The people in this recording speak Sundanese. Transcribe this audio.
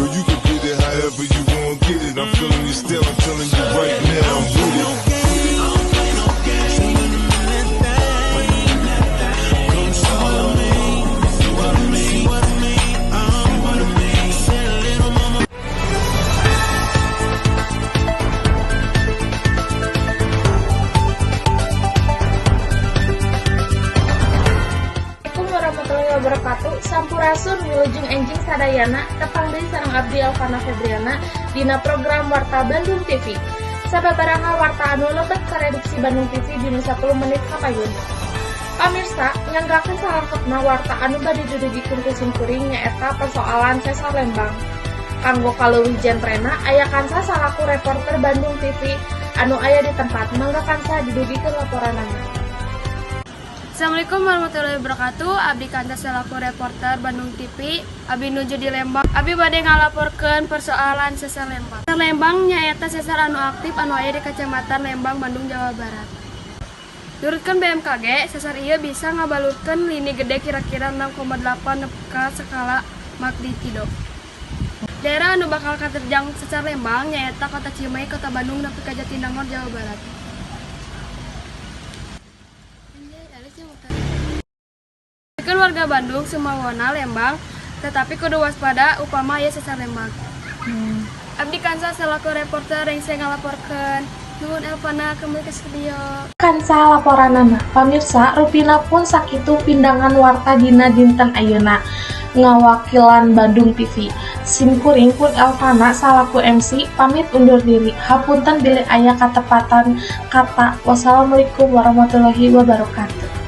Girl, you can get it however you want, get it. I'm feeling you still, I'm telling you right now, I'm with it. Assalamualaikum warahmatullahi wabarakatuh. Sampurasun, wilujeng enjing sadayana. Tepang deui sareng abdi, Elvana Febriana, dina program Warta Bandung TV. Sababaraha warta anu lebet ka redaksi Bandung TV dina 10 menit kapayun. Pamirsa, nyanggakeun salengkapna warta anu bade didugikeun ku simkuring nyaeta persoalan Sesar Lembang. Kanggo kaleuwih jentrena, aya Kansa salaku reporter Bandung TV anu aya di tempat. Mangga Kansa, didugikeun laporanana. Assalamualaikum warahmatullahi wabarakatuh. Abdi Kanta selaku reporter Bandung TV. Abdi nuju di Lembang. Abdi bade ngalaporkeun persoalan Sesar Lembang. Sesar Lembang nyaeta sesar anu aktif anu aya di Kecamatan Lembang, Bandung, Jawa Barat. Nurutkeun BMKG, sesar ieu bisa ngabalurkeun lini gede kira-kira 6,8 nepi ka skala magnitudo. Daerah anu bakal katerjang Sesar Lembang nyaeta Kota Cimahi, Kota Bandung, nepi ka Jatinangor, Jawa Barat. Anjay, alisnya muter. Pikeun warga Bandung sumawona Lembang, tetapi kudu waspada upama aya Sesar Lembang. Abdi Kansa selaku reporter rengse ngalaporkeun. Nuhun, Elvana, kembali ke studio. Kansa laporanana. Pamirsa, rupina pun sakitu pindangan warta dina dinten ayeuna ngawakilan Bandung TV. Sim kuring pun Elvana salaku MC pamit undur diri. Hapunten bilih aya katepatan kata. Wassalamualaikum warahmatullahi wabarakatuh.